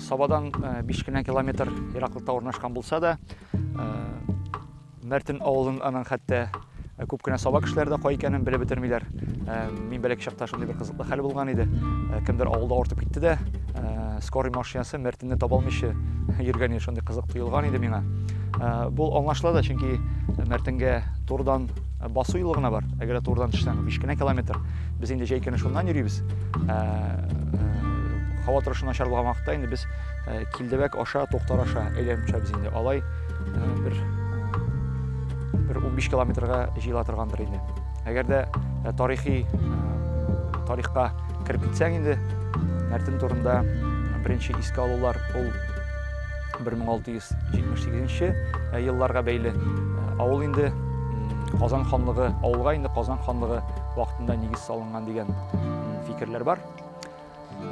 Сабадан 5 кенә километр ераклыкта урнашкан булса да, Мәртен авылын аның хәтта күп кенә Саба кешеләре дә кай икәнен белеп бетермиләр. Мин бәләкәй чакта шундый бер кызыклы хәл булган иде. Кемдер авылда авыртып китте дә, скорый машинасы Мәртенне таба алмыйча йөргән иде. Шундый кызык тоелган иде миңа. Бу аңлашыла да, чөнки Мәртенгә турыдан басу юлы гына бар. Әгәр дә турыдан төшсәң, 5 кенә километр. Без инде җәй көне шуннан йөрибез. Һава торышы начар булган вакытта инде без Килдебәк аша, Туктар аша әйләнеп төшәбез инде. Алай бер бер 15 километрга җыела торгандыр инде. Әгәр дә тарихи тарихка кереп китсәң инде, Мәртен турында беренче искә алулар ул 1678 елларга бәйле. Авыл инде Казан ханлыгы, авылга инде Казан ханлыгы вакытында нигез салынган дигән фикерләр бар.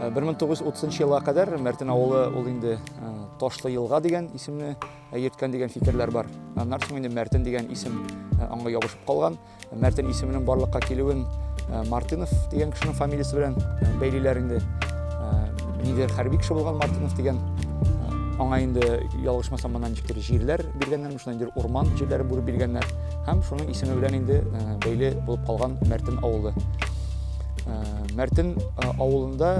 1930 елга кадәр Мәртен авылы ул инде Ташлы елга дигән исемне йөрткән дигән фикерләр бар. Аннан соң инде Мәртен дигән исем аңа ябышып калган. Мәртен исеменең барлыкка килүен Мартынов дигән кешенең фамилиясе белән бәйлиләр инде. Ниндидер хәрби кеше булган Мартынов дигән. Аңа инде ялгышмасам моннан ничектер җирләр биргәннәр, шуннан инде урман җирләре бүлеп биргәннәр һәм шуның исеме белән инде бәйле булып калган Мәртен авылы. Мәртен авылында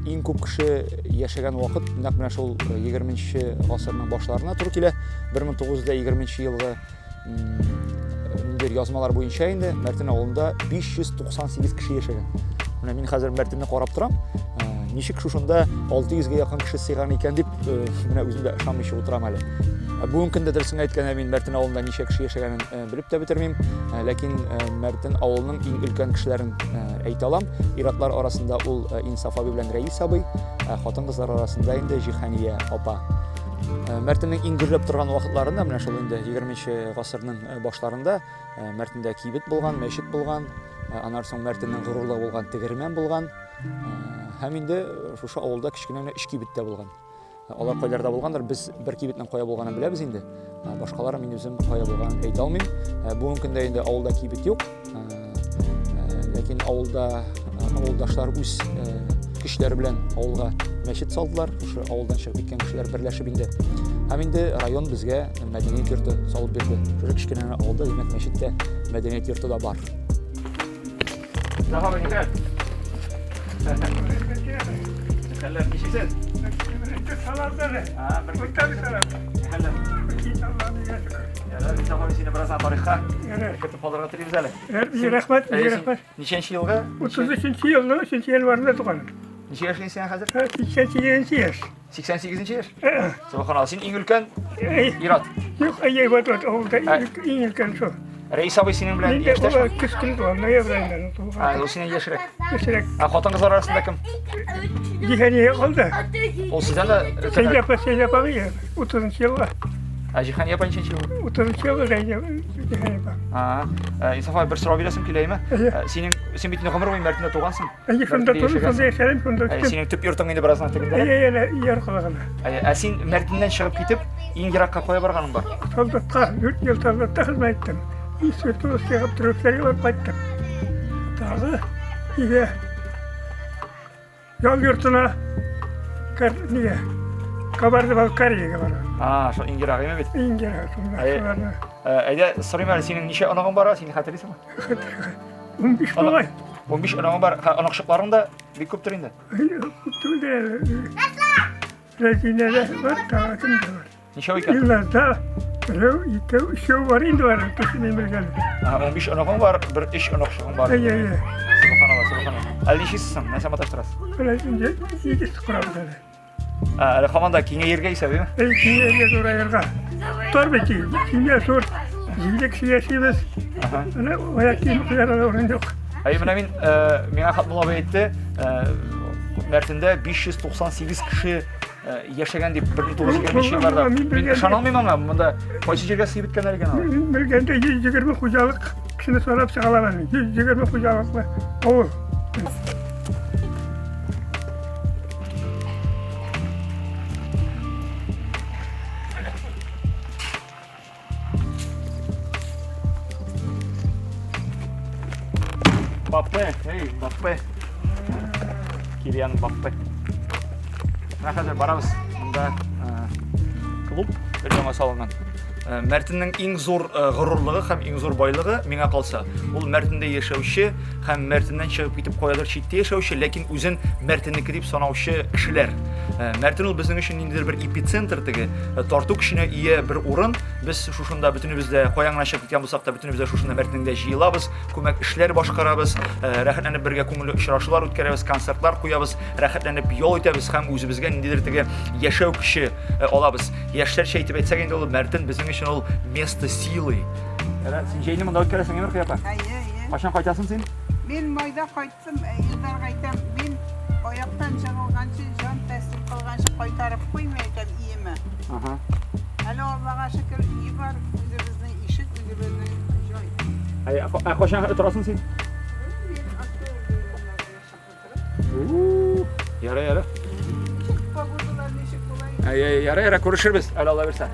иң күп кеше яшәгән вакыт нәкъ менә шул 20 гасырның башларына туры килә. 1920 елгы ниндидер язмалар буенча инде Мәртен авылында 598 кеше яшәгән. Менә мин хәзер Мәртенне карап торам. Ничек шушында 600 гә якын кеше сыйган икән дип, менә үзем дә ышанмыйча утырам әле. Бүгенге көндә дөресен әйткәндә мин Мәртен авылында ничә кеше яшәгәнен белеп тә бетермим. Ләкин Мәртен авылының иң өлкән кешеләрен әйтә алам. Иратлар арасында ул Инсаф абый белән Рәис абый, хатын-кызлар арасында инде Җиһания апа. Мәртеннең иң гөрләп торган вакытларында, менә шул инде 20 гасырның башларында Мәртендә кибет булган, мәчет булган, аннан соң Мәртеннең горурлыгы булган тегермән булган. Һәм инде шушы авылда кечкенә генә өч кибет тә булган. Алар кайларда булгандыр, без бер кибетнең кая булганын беләбез инде. Башкалары мин үзем кая булганын әйтә алмыйм. Бүгенге көндә инде авылда кибет юк. Ләкин авылда авылдашлар үз көчләре белән авылга мәчет салдылар. Шушы авылдан чыгып киткән кешеләр берләшеп инде. Һәм инде район безгә мәдәният йорты салып бирде. Шушы кечкенә авылда, димәк, мәчет тә, мәдәният йорты да бар. Сахабы нихәл? Хәлләр ничек? Хәлләр. Ярар, Сахабы сине бераз тарихка кертеп калдырырга телибез әле. Рәхмәт, рәхмәт. Ничәнче елгы? 33 елның 3 январында туганым. Ничә яшь син хәзер? 88 яшь. 88 яшь? Субханалла, син иң өлкән ир-ат. Юк, әйе, вот, вот, авылда иң өлкән шул. Рәис абый синең белән яшьтәш? Мин көз көне туган, ноябрь аенда туган. А, ул синнән яшьрәк. Яшьрәк. Ә хатын-кызлар арасында кем? Җиһания калды. Ул сездән дә өлкәнрәк. Сәйдә апа, Сәйдә апа, 30 елга. Ә Җиһания апа ничәнче ел? 30 елга Җиһания апа. А, Инсаф абый, бер сорау бирәсем килә, әйме? Синең, син бит инде гомер буе Мәртендә тугансың. Әйе, шунда тудым, шунда яшәдем, шунда үстем. Синең төп йортың инде бераз гына тегендә. Әйе, әйе, яр калагына. Ә син Мәртеннән чыгып китеп, иң еракка кая барганың бар? Солдатка, 4 ел солдатта хезмәт иттем. И Свердловскига Трустерге барып кайттым. Тагы өйгә ял йортына нигә Кабарда-Балкариягә барам. А, шул иң ерагы име бит? Иң ерагы шунда. Әйдә, сорыйм әле, синең ничә оныгың бар, син хәтерлисеңме? 15 бугай. 15 оныгың бар, оныкчыкларың да бик күптер инде. Күп түгелдер әле. Рәзинә дә бар, тагы кем дә бар. Ничәү икән? Илназда берәү, икәү, өчәү бар инде бар, төшен мин белгән. 15 оныгың бар, бер өч оныкчыгың бар. Әйе, әйе. Субханалла, субханалла. Әле ничәсез соң? Нәрсә маташтырасыз? Менә инде нигез корабыз әле. Әле һаман да киңәергә исәбеме? Әй, киңәергә, зураерга. Тар бит, семья зур, җиде кеше яшибез. Менә аяк киеме куярга да урын юк. Әй, менә мин, миңа Хатмулла абый әйтте, Мәртендә 598 кеше яшәгән дип 1920 елларда. Мин ышана алмыйм аңа, монда кайсы җиргә сыеп беткәннәр икән алар? Мин белгәндә 120 хуҗалык кешене санап чыга алам мин. 120 хуҗалыклы авыл. Мбаппе, эй, Мбаппе. Килиан Мбаппе. Менә хәзер барабыз. Монда клуб бер яңа салынган. Мәртеннең иң зур горурлыгы һәм иң зур байлыгы, миңа калса, ул Мәртендә яшәүче һәм Мәртеннән чыгып китеп каядыр читтә яшәүче, ләкин үзен Мәртеннеке дип санаучы кешеләр. Мәртен ул безнең өчен ниндидер бер эпицентр теге, тарту көченә ия бер урын. Без шушында бөтенебез дә каян гына чыгып киткән булсак та, бөтенебез дә шушында Мәртенеңдә җыелабыз, күмәк эшләр башкарабыз, рәхәтләнеп бергә күңелле очрашулар үткәрәбез, концертлар куябыз, рәхәтләнеп ял итәбез һәм үзебезгә ниндидер теге яшәү көче алабыз. Яшьләрчә әйтеп әйтсәк инде ул Мәртен безнең өчен ул место силы. Әрә, син җәйне монда үткәрәсең, әйме, Ркыя апа? Әйе, әйе. Кайчан кайтасың син? Мин майда кайттым, Илдарга әйтәм, мин аяктан җыгылганчы, җан тәслим кылганчы кайтарып куймый әйтәм өемә. Ага. Әле Аллага шөкер, өй бар, үзебезнең ишек, үзебезнең җай. Ә, ә кайчан торасың син? Мин октябрь Ярый, ярый. Погодалар ничек була? Әй, ярый, ярый, күрешербез, әле Алла бирсә.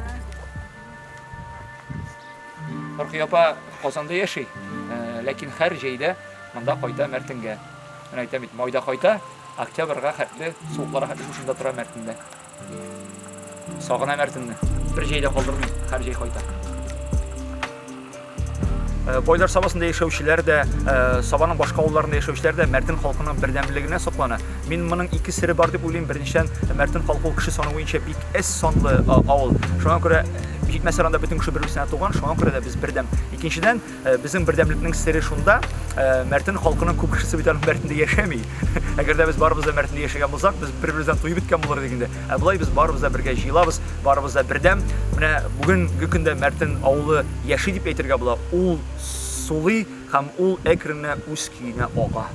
Рухия апа Казанда яши, э, ләкин һәр җәйдә монда кайта Мәртенгә. Менә әйтәм бит, майда кайта, октябрьгә хәтле, суыкларга хәтле шушында тора Мәртендә. Сагына Мәртенне. Бер җәй дә калдырмый, һәр җәй кайта. Э, Байлар Сабасында яшәүчеләр дә, э, Сабаның башка авылларында яшәүчеләр дә Мәртен халкының бердәмлегенә соклана. Мин моның ике сере бар дип уйлыйм. Беренчедән, Мәртен халкы ул кеше саны буенча бик әз санлы э, авыл. Шуңа күрә җитмәсә анда бөтен кеше бер-берсенә туган, шуңа күрә дә без бердәм. Икенчедән, безнең бердәмлекнең сере шунда, Мәртен халкының күп кешесе бит аның Мәртендә яшәми. Әгәр дә без барыбыз да Мәртендә яшәгән булсак, без бер-беребездән туеп беткән булыр идек инде. Ә болай без барыбыз да бергә җыелабыз, барыбыз да бердәм. Менә бүгенге көндә Мәртен авылы яши дип әйтергә була. Ул сулый һәм ул әкрен генә үз көенә ага.